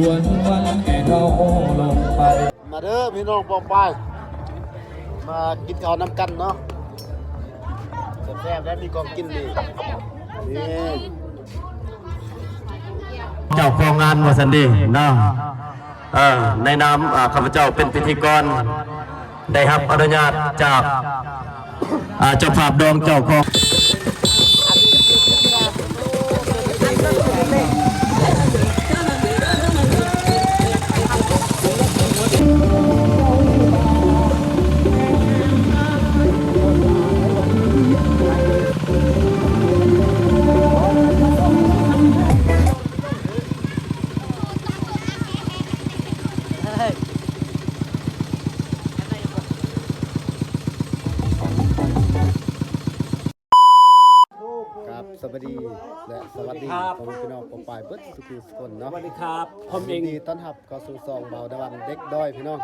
ມາເດີພີ່ນ້ອງປ້ອງປາຍ ມາກິນເຂົ້ານຳກັນເນາະ ແຊບໆ ແລ້ວມີຂອງກິນນີ້ ນີ້ ເຈົ້າຂອງງານວ່າຊັ້ນເດເນາະ ເອີ ໃນນາມ ອາ ຂ້າພະເຈົ້າເປັນພິທີກອນ ໄດ້ຮັບອະນຸຍາດຈາກ ອາ ເຈົ້າພາບດອງເຈົ້າຂອງ ຄັບ ສະບາຍດີ ແລະ ສະຫວັດດີ ພໍ່ແມ່ພີ່ນ້ອງປ້ອງປາຍເບິດສຸຂູສຸຄົນເນາະ ສະຫວັດດີຄັບ ຜົມເອງ ຍິນດີຕ້ອນຮັບເຂົ້າສູ່ຊ່ອງບ່າວດາວັນເດັກດ້ອຍພີ່ນ້ອງ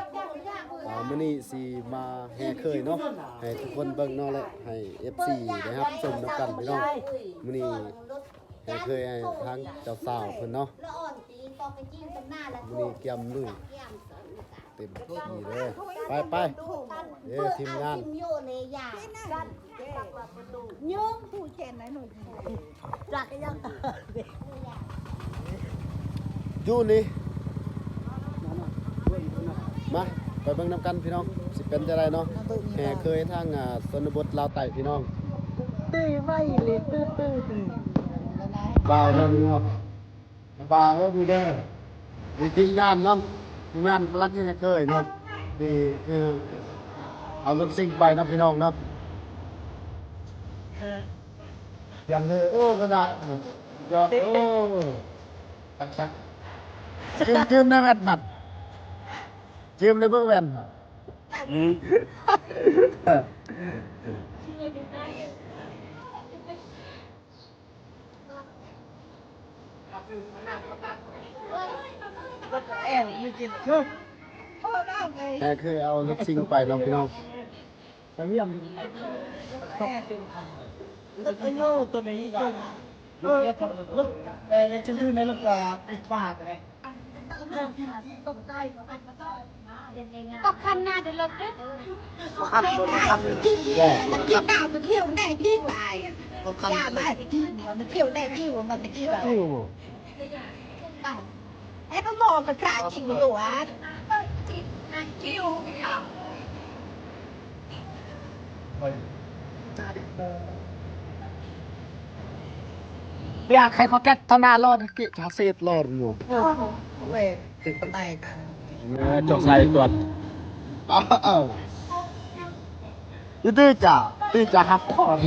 ອາ ມື້ນີ້ຊິມາແຫ່ເຂີຍເນາະ ໃຫ້ທຸກຄົນເບິ່ງເນາະ ແລະ ໃຫ້ເອັຟຊີໄດ້ຮັບຊົມນຳກັນພີ່ນ້ອງ ມື້ນີ້ແຫ່ເຂີຍໃຫ້ທາງເຈົ້າສາວເພິ່ນເນາະ ມື້ນີ້ກຽມລຸຍ ເຕັມທີ່ເລີຍ ໄປໆ ເອີ ທີມງານ ໂຍມຜູ້ແຂນໜ້ອຍໜ້ອຍ ຈັກຍັງ ຢູ່ນີ້ ມາ ໄປເບິ່ງນຳກັນພີ່ນ້ອງ ຊິເປັນຈັ່ງໃດເນາະ ແຫ່ເຂີຍທາງ ອາ ຊົນນະບົດລາວໃຕ້ພີ່ນ້ອງ ຕື້ໄວ້ເລີຍ ຕື້ໆ ບ່າວເດີເນາະ ບ່າວເດີ ມີທີມງານເນາະ ທີມງານກຳລັງເຮັດເຂີຍເນາະ ທີ່ຄືເອົາລົດຊິງໄປເນາະພີ່ນ້ອງເນາະ ຢ່າງເດີ ໂອ້ ຂະໜາດ ຍອດ ໂອ້ ຄັກໆ ຈື່ມ ຈື່ມໃນແວ່ນບັດ ຈື່ມໃນເບິ່ງແວ່ນ ອືມ ແຕ່ເຄີຍເອົາລົດຊິງໄປເນາະພີ່ນ້ອງ ໄປວຽງ ລົດໂຕນີ້ ເອີ ລົດ ເອີ ຈະຢູ່ໃນລົດກະຕິດປາກເລີຍ ກໍຄັນໜ້າເດີລົດເດີ ຄັນ ຄັນ ກິນນ້ຳໄປທ່ຽວໄດ້ດີກວ່າ ບໍ່ຄັນ ຢ່າມາກິນ ມັນທ່ຽວໄດ້ດີກວ່າ ມັນໄປທ່ຽວ ໂອ້ ໄອ້ປະໝໍກະກະກິນຢູ່ຫວາ ກິນ ກິນ ຢາກໃຫ້ພໍ່ແກັດທຳໜ້າຫຼອດກິທາເສດຫຼອດຢູ່ ເອີ ຈົກໃສ່ກ່ອນ ອ້າວ ຕື່ຈ້າ ຕື່ຈ້າຮັບຄອນ.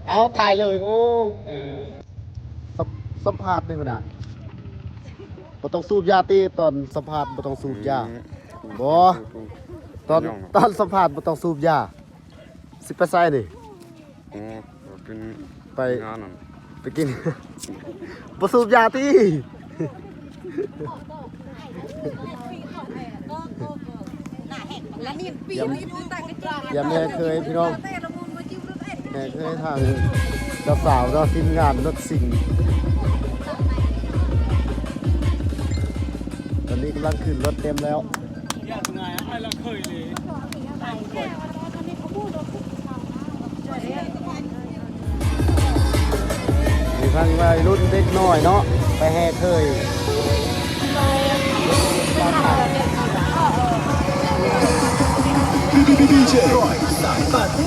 ເອົາ ຖ່າຍເລີຍ ໂອ້ ສຳ ສຳພາດນີ້ພຸ້ນນະ ບໍ່ຕ້ອງສູບຢາຕິ ຕອນສຳພາດບໍ່ຕ້ອງສູບຢາ ອືມ. ບໍ່ ຕອນ ຕອນສຳພາດບໍ່ຕ້ອງສູບຢາ. ຊິໄປໃສນີ້? ອໍ ໄປກິນ ໄປງານນັ້ນ ໄປກິນ ບໍ່ສູບຢາຕິ? ຢ້ຽມແມ່ເຂີຍພີ່ນ້ອງ ແມ່ເຂີຍທາງເຈົ້າສາວເນາະ ທີມງານລົດຊິງ ຕອນນີ້ກຳລັງຂຶ້ນລົດເຕັມແລ້ວ. ມີທັງໄວລຸ້ນເດັກນ້ອຍເນາະ ໄປແຫ່ເຂີຍ. ດີເຈ ຮ້ອຍ ສາຍປາເຕ້.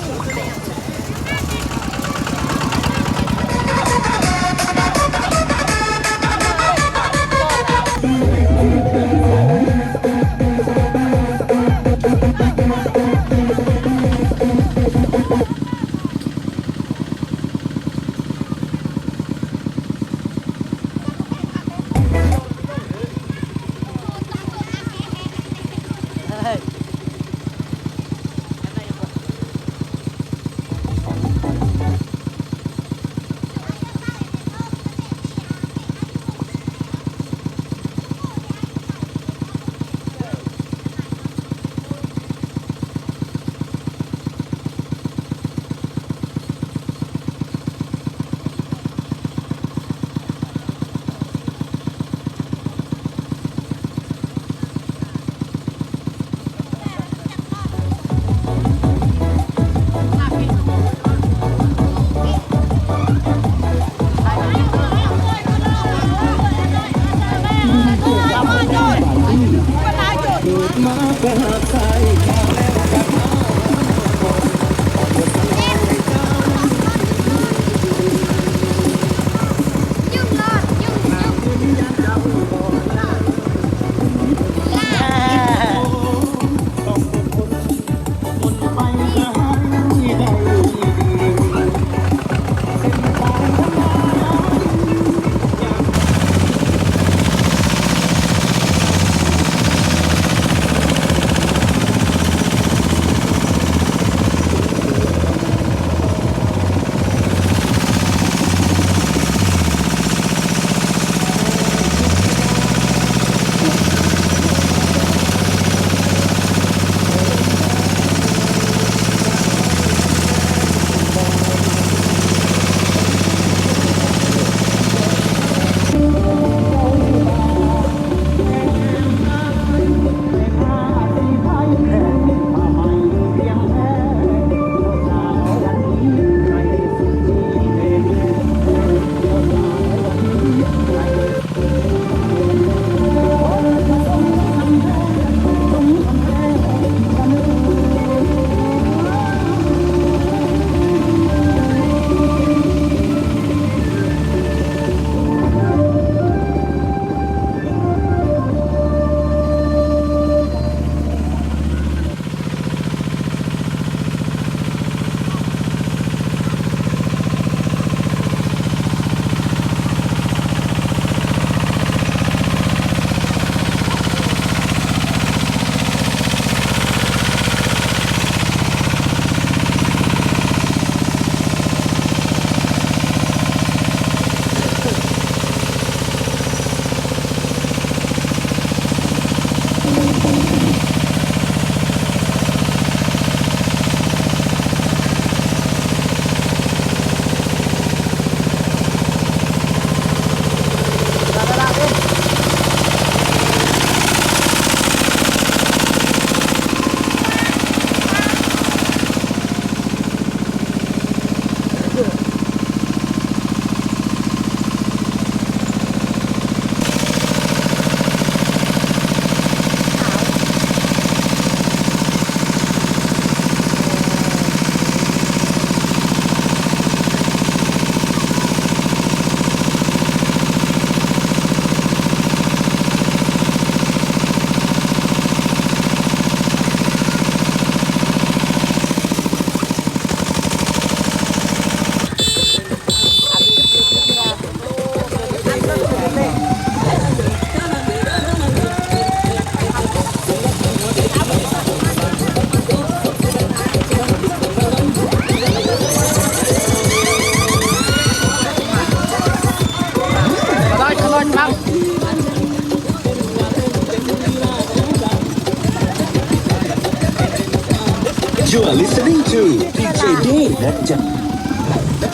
You are listening to ດີເຈ ເດ ນະຈ໊ະ.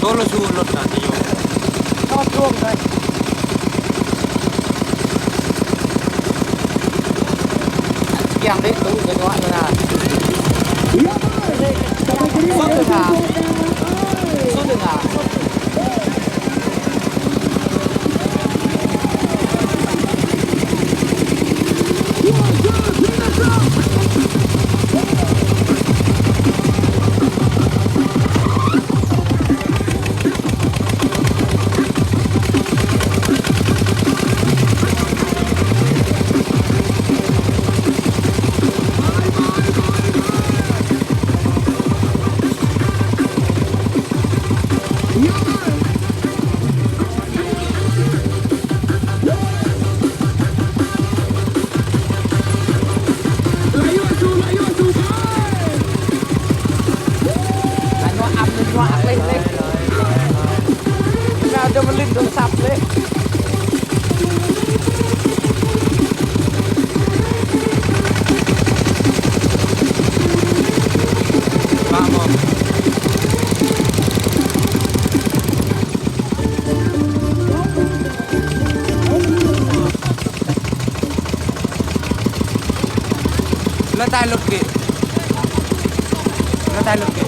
ໂຕລະຊູລົດນະຈະຢູ່ ຊອບລວມເລີຍ. ກຽງເດ້ຕູ້ກັນເນາະນະ. ສຸດເລີຍນະ ສຸດເລີຍນະ. ລະຕາຍລົດເກະ ລະຕາຍລົດເກະ.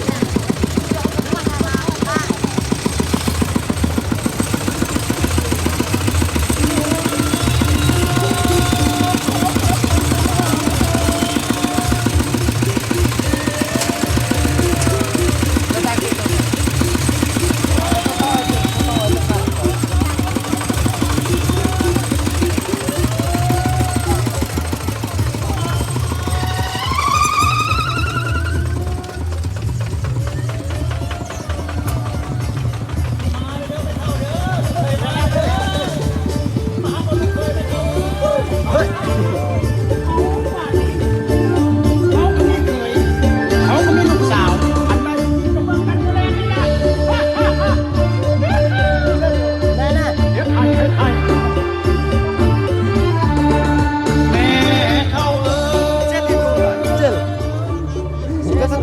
ສ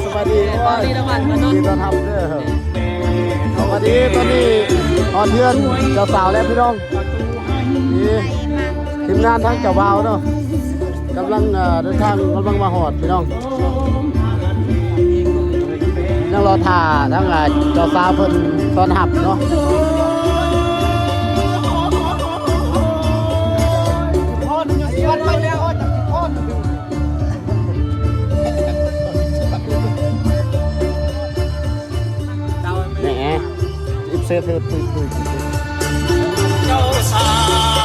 ະບາຍດີ ຕອນນີ້ ຕອນນີ້ຮອດເຮືອນເຈົ້າສາວແລ້ວພີ່ນ້ອງ. ນີ້ທີມງານທາງເຈົ້າບ່າວເນາະ ກຳລັງ ເອີ ເດີນທາງ ກຳລັງມາຮອດພີ່ນ້ອງ. ຍັງລໍຖ້າທາງ ເອີ ເຈົ້າສາວເພິ່ນຕ້ອນຮັບເນາະ. ແໝ ອິບເຊີເທີດຕຸ້ຍໆ ເຈົ້າສາ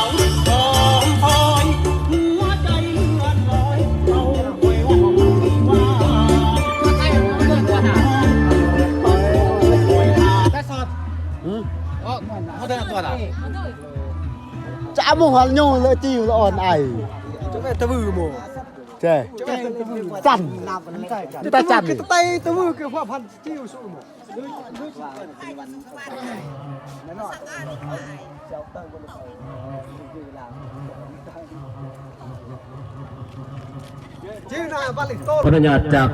ວຫອມຄອຍ ຫົວໃຈເລື່ອນລອຍ ເອົາໄວ້ວ່າ ຈະເອົາໝູ່ຫັ້ນໂຍງເລີຍ ຕິວລະອ່ອນໄອ ຈະແມ່ນຕະວືໝໍ ແຈ້ ຈັນ ຕາຈັນ ຕະໄຕຕະວື ຄືພວກພັນ ຂໍອະນຸຍາດຈາກ